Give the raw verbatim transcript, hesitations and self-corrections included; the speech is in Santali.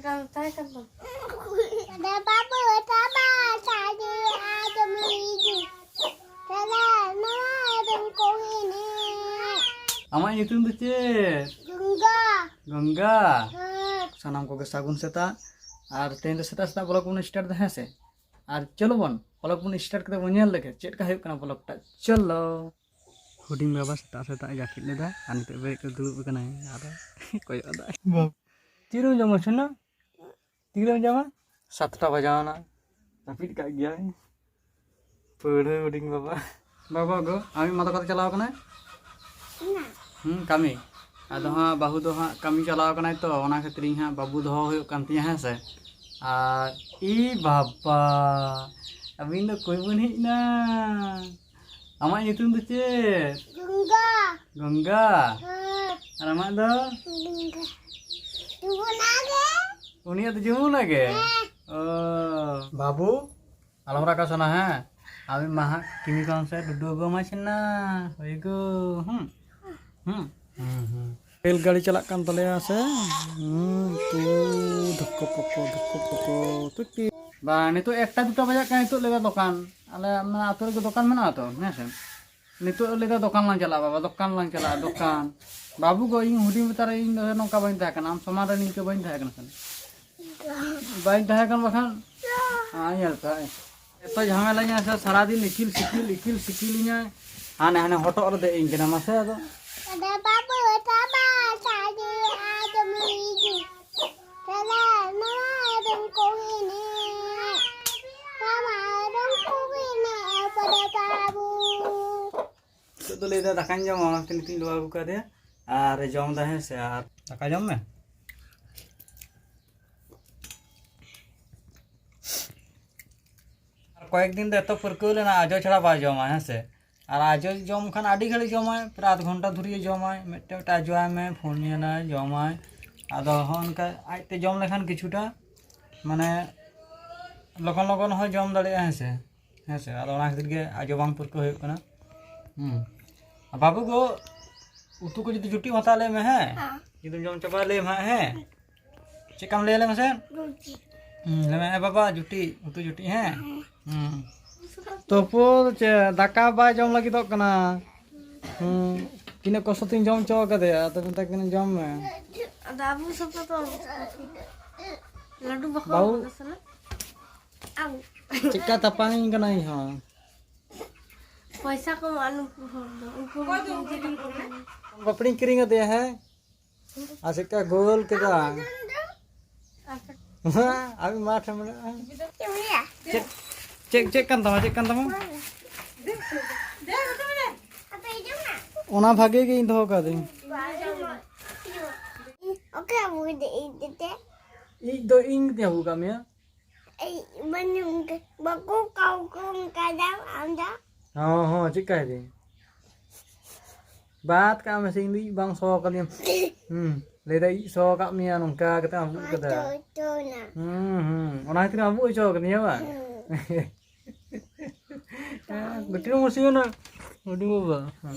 ᱫᱟᱫᱟ ᱵᱟᱹᱵᱩ, ᱛᱟᱵᱟ ᱥᱟᱹᱨᱤ ᱟᱸᱡᱚᱢ ᱦᱤᱡᱩᱜ᱾ ᱫᱟᱫᱟ ᱱᱚᱣᱟ ᱨᱩᱢ ᱠᱚ ᱮᱱᱮᱡ᱾ ᱟᱢᱟᱜ ᱧᱩᱛᱩᱢ ᱫᱚ ᱪᱮᱫ? ᱜᱚᱝᱜᱟ᱾ ᱜᱚᱝᱜᱟ᱾ ᱦᱮᱸ᱾ ᱥᱟᱱᱟᱢ ᱠᱚᱜᱮ ᱥᱟᱹᱜᱩᱱ ᱥᱮᱛᱟᱜ᱾ ᱟᱨ ᱛᱮᱦᱮᱧ ᱫᱚ ᱥᱮᱛᱟᱜ ᱥᱮᱛᱟᱜ ᱵᱞᱚᱜ ᱵᱚᱱ ᱥᱴᱟᱨᱴ ᱮᱫᱟ, ᱦᱮᱸ ᱥᱮ? ᱟᱨ ᱪᱚᱞᱚ ᱵᱚᱱ ᱵᱞᱚᱜ ᱵᱚᱱ ᱥᱴᱟᱨᱴ ᱠᱟᱛᱮ ᱵᱚᱱ ᱧᱮᱞ ᱞᱮᱜᱮ ᱪᱮᱫ ᱞᱮᱠᱟ ᱦᱩᱭᱩᱜ ᱠᱟᱱᱟ ᱵᱞᱚᱜ ᱴᱟᱜ᱾ ᱪᱚᱞᱚ᱾ ᱦᱩᱰᱤᱧ ᱵᱟᱵᱟ ᱥᱮᱛᱟᱜ ᱥᱮᱛᱟᱜ ᱮ ᱡᱟᱹᱯᱤᱫ ᱞᱮᱫᱟ ᱟᱨ ᱱᱤᱛᱚᱜ ᱵᱮᱨᱮᱫ ᱠᱟᱛᱮ ᱫᱩᱲᱩᱵ ᱟᱠᱟᱱᱟᱭ ᱟᱨ ᱠᱚᱭᱚᱜ ᱮᱫᱟᱭ᱾ ᱵᱟᱵ-, ᱛᱤᱨᱮᱢ ᱡᱚᱢᱟ ᱥᱳᱱᱟ? ᱛᱤᱨᱮᱢ ᱡᱚᱢᱟ? ᱥᱟᱛᱴᱟ ᱵᱟᱡᱟᱣ ᱮᱱᱟ, ᱡᱟᱹᱯᱤᱫ ᱠᱟᱜ ᱜᱮᱭᱟᱭ᱾ ᱯᱟᱹᱲᱦᱟᱹ ᱦᱩᱰᱤᱧ ᱵᱟᱵᱟ᱾ ᱵᱟᱵᱟ ᱜᱚ, ᱟᱢᱤᱡ ᱢᱟ ᱫᱚᱠᱟ ᱛᱮ ᱪᱟᱞᱟᱣ ᱠᱟᱱᱟᱭ? ᱦᱩᱸ, ᱠᱟᱹᱢᱤ᱾ ᱟᱫᱚ ᱦᱟᱸᱜ ᱵᱟᱹᱦᱩ ᱫᱚ ᱦᱟᱸᱜ ᱠᱟᱹᱢᱤ ᱪᱟᱞᱟᱣ ᱠᱟᱱᱟᱭ ᱛᱚ, ᱚᱱᱟ ᱠᱷᱟᱹᱛᱤᱨ ᱤᱧ ᱦᱟᱸᱜ ᱵᱟᱹᱵᱩ ᱫᱚᱦᱚ ᱦᱩᱭᱩᱜ ᱠᱟᱱ ᱛᱤᱧᱟᱹ, ᱦᱮᱸ ᱥᱮ᱾ ᱟᱨ ᱤ ᱵᱟᱵᱟ, ᱟᱹᱵᱤᱱ ᱫᱚ ᱠᱚᱭ ᱵᱚᱱ ᱦᱮᱡ ᱮᱱᱟ? ᱟᱢᱟᱜ ᱧᱩᱛᱩᱢ ᱫᱚ ᱪᱮᱫ? ᱜᱚᱝᱜᱟ᱾ ᱜᱚᱝᱜᱟ? ᱦᱮᱸ᱾ ᱟᱨ ᱟᱢᱟᱜ ᱫᱚ? ᱜᱚᱝᱜᱟ᱾ ᱡᱩᱢᱩᱱᱟ ᱜᱮ᱾ ᱩᱱᱤᱭᱟᱜ ᱫᱚ ᱡᱩᱢᱩᱱᱟ ᱜᱮ? ᱦᱮᱸ᱾ ᱚ᱾ ᱵᱟᱹᱵᱩ, ᱟᱞᱚᱢ ᱨᱟᱜᱟ ᱥᱳᱱᱟ, ᱦᱮᱸ? ᱟᱢᱤᱡ ᱢᱟ ᱦᱟᱸᱜ ᱠᱤᱢᱤ ᱠᱟᱱ ᱥᱮ ᱰᱩᱰᱩ ᱟᱹᱜᱩ ᱟᱢᱟᱭ ᱥᱮ ᱱᱟ᱾ ᱦᱳᱭ ᱜᱳ, ᱦᱩᱸ᱾ ᱦᱩᱸ᱾ ᱦᱩᱸ, ᱦᱩᱸ᱾ ᱨᱮᱞ ᱜᱟᱹᱲᱤ ᱪᱟᱞᱟᱜ ᱠᱟᱱ ᱛᱟᱞᱮᱭᱟ ᱥᱮ? ᱦᱩᱸ, ᱛᱩ, ᱫᱷᱚᱠᱠᱚ ᱯᱚᱠᱚ, ᱫᱷᱚᱠᱠᱚ ᱯᱚᱠᱚ, ᱛᱩ ᱴᱤ᱾ ᱵᱟᱝ, ᱱᱤᱛᱚᱜ ᱮᱠᱴᱟ ᱫᱩᱴᱟ ᱵᱟᱡᱟᱜ ᱠᱟᱱᱟ, ᱱᱤᱛᱚᱜ ᱞᱟᱹᱭᱫᱟ ᱫᱚᱠᱟᱱ᱾ ᱟᱞᱮ, ᱢᱟᱱᱮ, ᱟᱹᱛᱩ ᱨᱮᱜᱮ ᱫᱚᱠᱟᱱ ᱢᱮᱱᱟᱜᱼᱟ ᱛᱚ, ᱦᱮᱸ ᱥᱮ? ᱱᱤᱛᱚᱜ ᱞᱟᱹᱭᱫᱟ ᱫᱚᱠᱟᱱ ᱞᱟᱝ ᱪᱟᱞᱟᱜᱼᱟ ᱵᱟᱵᱟ, ᱫᱚᱠᱟᱱ ᱞᱟᱝ ᱪᱟᱞᱟᱜᱼᱟ, ᱫᱚᱠᱟᱱ᱾ ᱵᱟᱹᱵᱩ ᱜᱚ, ᱤᱧ ᱦᱩᱰᱤᱧ ᱵᱮᱛᱟᱨ ᱨᱮ ᱤᱧ ᱫᱚ ᱱᱚᱝᱠᱟ ᱵᱟᱹᱧ ᱛᱟᱦᱮᱸ ᱠᱟᱱᱟ, ᱟᱢ ᱥᱚᱢᱟᱱ ᱨᱮ ᱱᱤᱝᱠᱟᱹ ᱵᱟᱹᱧ ᱛᱟᱦᱮᱸ ᱠᱟᱱᱟ ᱥᱮ᱾ ᱵᱟᱹᱧ ᱛᱟᱦᱮᱸ ᱠᱟᱱ ᱵᱟᱠᱷᱟᱱ᱾ ᱟᱭ ᱧᱮᱞ ᱯᱮ, ᱟᱭ᱾ ᱮᱛᱚ ᱡᱷᱟᱢᱮᱞᱟᱧᱟ ᱥᱮ, ᱥᱟᱨᱟᱫᱤᱱ ᱤᱠᱤᱞ ᱥᱤᱠᱤᱞ, ᱤᱠᱤᱞ ᱥᱤᱠᱤᱞᱤᱧᱟᱭ᱾ ᱦᱟᱱᱮ, ᱦᱟᱱᱮ ᱦᱚᱴᱚᱜ ᱨᱮ ᱫᱮᱡ ᱤᱧ ᱠᱟᱱᱟ, ᱢᱟᱥᱮ ᱟᱫᱚ᱾ ᱫᱟᱫᱟ ᱵᱟᱹᱵᱩ, ᱛᱟᱵᱟ ᱥᱟᱹᱨᱤ ᱟᱸᱡᱚᱢ ᱦᱤᱡᱩᱜ᱾ ᱫᱟᱫᱟ, ᱱᱚᱣᱟ ᱨᱩᱢ ᱠᱚ ᱮᱱᱮᱡ᱾ ᱱᱚᱣᱟ ᱨᱩᱢ ᱠᱚ ᱮᱱᱮᱡ, ᱵᱟᱵᱟ ᱵᱟᱹᱵᱩ᱾ ᱱᱤᱛᱚᱜ ᱫᱚ ᱞᱟᱹᱭᱫᱟ ᱫᱟᱠᱟᱧ ᱡᱚᱢᱟ, ᱚᱱᱟᱛᱮ ᱱᱤᱛᱚᱜ ᱤᱧ ᱞᱚᱣᱟ ᱟᱹᱜᱩ ᱠᱟᱫᱮᱭᱟ᱾ ᱟᱨ ᱡᱚᱢ ᱫᱟ, ᱦᱮᱸ ᱥᱮ, ᱟᱨ ᱫᱟᱠᱟ ᱡᱚᱢ ᱢᱮ᱾ ᱟᱨ ᱠᱚᱭᱮᱠ ᱫᱤᱱ ᱫᱚ ᱮᱛᱚ ᱯᱟᱹᱨᱠᱟᱹᱣ ᱞᱮᱱᱟ, ᱟᱡᱚ ᱪᱷᱟᱲᱟ ᱵᱟᱭ ᱡᱚᱢᱟ, ᱦᱮᱸ ᱥᱮ᱾ ᱟᱨ ᱟᱡᱚ ᱡᱚᱢ ᱠᱷᱟᱱ ᱟᱹᱰᱤ ᱜᱷᱟᱹᱲᱤᱡ ᱡᱚᱢᱟᱭ, ᱯᱨᱟᱭ ᱟᱫᱷ ᱜᱷᱚᱱᱴᱟ ᱫᱷᱩᱨᱤᱭᱟᱹ ᱡᱚᱢᱟᱭ, ᱢᱤᱫᱴᱮᱱ ᱢᱤᱫᱴᱮᱱ ᱟᱡᱚᱣᱟᱭ ᱢᱮ, ᱯᱷᱳᱱ ᱧᱮᱞᱟᱭ, ᱡᱚᱢᱟᱭ᱾ ᱟᱫᱚ ᱦᱚᱸᱜᱼᱚ ᱱᱚᱝᱠᱟ ᱟᱡᱛᱮ ᱡᱚᱢ ᱞᱮᱠᱷᱟᱱ ᱠᱤᱪᱷᱩᱴᱟ, ᱢᱟᱱᱮ, ᱞᱚᱜᱚᱱ ᱞᱚᱜᱚᱱ ᱦᱚᱸᱭ ᱡᱚᱢ ᱫᱟᱲᱮᱭᱟᱜᱼᱟ, ᱦᱮᱸ ᱥᱮ᱾ ᱦᱮᱸ ᱥᱮ, ᱟᱫᱚ ᱚᱱᱟ ᱠᱷᱟᱹᱛᱤᱨ ᱜᱮ ᱟᱡᱚ ᱵᱟᱝ ᱯᱟᱹᱨᱠᱟᱹᱣ ᱦᱩᱭᱩᱜ ᱠᱟᱱᱟ᱾ ᱦᱩᱸ᱾ ᱟᱨ ᱵᱟᱹᱵᱩ ᱜᱚ, ᱩᱛᱩ ᱠᱚ ᱡᱩᱫᱤ ᱡᱩᱴᱤᱡ ᱮᱢ ᱦᱟᱛᱟᱣ ᱞᱮᱢ ᱦᱮᱸ? ᱦᱮᱸ᱾ ᱡᱩᱫᱤᱢ ᱡᱚᱢ ᱪᱟᱵᱟ ᱞᱮᱢ ᱦᱟᱸᱜ, ᱦᱮᱸ? ᱪᱮᱫ ᱠᱟᱢ ᱞᱟᱹᱭᱟ, ᱞᱟᱹᱭ ᱢᱮᱥᱮ? ᱦᱩᱸ, ᱞᱟᱹᱭ ᱢᱮ, "ᱮ ᱵᱟᱵᱟ, ᱡᱩᱴᱤ, ᱩᱛᱩ ᱡᱩᱴᱤ, ᱦᱮᱸ?" ᱦᱩᱸ᱾ ᱛᱚᱯᱩ ᱫᱚ ᱪᱮᱫ, ᱫᱟᱠᱟ ᱵᱟᱭ ᱡᱚᱢ ᱞᱟᱹᱜᱤᱫᱚᱜ ᱠᱟᱱᱟ᱾ ᱦᱩᱸ, ᱛᱤᱱᱟᱹᱜ ᱠᱚᱥᱴᱚ ᱛᱤᱧ ᱡᱚᱢ ᱦᱚᱪᱚ ᱠᱟᱫᱮᱭᱟ, ᱟᱫᱚ ᱢᱮᱛᱟᱭ ᱠᱟᱹᱱᱟᱹᱧ, "ᱡᱚᱢ ᱢᱮ᱾" ᱟᱫᱚ ᱟᱵᱚ ᱥᱟᱯᱷᱟ ᱫᱚ ᱞᱟᱹᱰᱩ ᱵᱟᱠᱚ ᱵᱟᱹᱵᱩ᱾ ᱮᱢᱟ ᱠᱚ ᱥᱟᱞᱟ᱾ ᱪᱮᱫᱠᱟ ᱛᱟᱯᱟᱝᱤᱧ ᱠᱟᱱᱟ ᱤᱧ ᱦᱚᱸ᱾ ᱯᱚᱭᱥᱟ ᱠᱚ ᱮᱢᱟ ᱱᱩᱠᱩ ᱦᱚᱲ ᱫᱚ, ᱩᱱᱠᱩ ᱦᱚᱲ ᱫᱚ ᱯᱟᱯᱲᱤᱧ ᱠᱤᱨᱤᱧ ᱟᱫᱮᱭᱟ, ᱦᱮᱸ? ᱟᱨ ᱪᱮᱫᱠᱟ ᱜᱳᱞ ᱠᱮᱫᱟ᱾ ᱟᱢᱤᱡ ᱢᱟ ᱴᱷᱮᱱ ᱢᱮᱱᱟᱜᱼᱟ᱾ ᱪᱮᱫ, ᱪᱮᱫ, ᱪᱮᱫ ᱠᱟᱱ ᱛᱟᱢᱟ, ᱪᱮᱫ ᱠᱟᱱ ᱛᱟᱢᱟ? ᱚᱱᱟ ᱵᱷᱟᱜᱮ ᱜᱮ ᱤᱧ ᱫᱚᱦᱚ ᱠᱟᱹᱫᱟᱹᱧ᱾ ᱚᱠᱟ ᱵᱩᱡᱽ ᱤᱧ ᱛᱮ? ᱤᱧ ᱫᱚ ᱤᱧ ᱜᱮ ᱟᱹᱜᱩ ᱠᱟᱜ ᱢᱮᱭᱟ᱾ ᱮᱭ, ᱵᱟᱹᱧ, ᱵᱟᱠᱚ ᱠᱟᱣ ᱠᱚ ᱚᱱᱠᱟ ᱫᱟᱢ ᱟᱢ ᱫᱚ? ᱦᱚᱸ, ᱦᱚᱸ, ᱪᱮᱫ ᱠᱟᱭ ᱫᱟᱹᱧ? ᱵᱟᱫ ᱠᱟᱜ ᱢᱮᱥᱮ, ᱤᱧ ᱫᱚ ᱤᱡ ᱵᱟᱝ ᱥᱚ ᱠᱟᱫᱤᱧᱟ᱾ ᱦᱩᱸ, ᱞᱟᱹᱭ ᱫᱟ ᱤᱡ ᱥᱚ ᱠᱟᱜ ᱢᱮᱭᱟ, ᱱᱚᱝᱠᱟ ᱠᱟᱛᱮ ᱟᱢ ᱟᱹᱜᱩ ᱠᱟᱫᱟ᱾ ᱛᱚ, ᱛᱚ ᱱᱟ᱾ ᱦᱩᱸ, ᱦᱩᱸ, ᱚᱱᱟ ᱠᱷᱟᱹᱛᱤᱨ ᱟᱢ ᱟᱹᱜᱩ ᱦᱚᱪᱚ ᱠᱟᱫᱤᱧᱟ ᱵᱟᱝ? ᱦᱩᱸ᱾ ᱦᱮᱸ, ᱵᱤᱴᱤ ᱢᱩᱥᱤ ᱱᱟ, ᱦᱩᱰᱤᱧ ᱵᱟᱵᱟ᱾ ᱦᱮᱸ᱾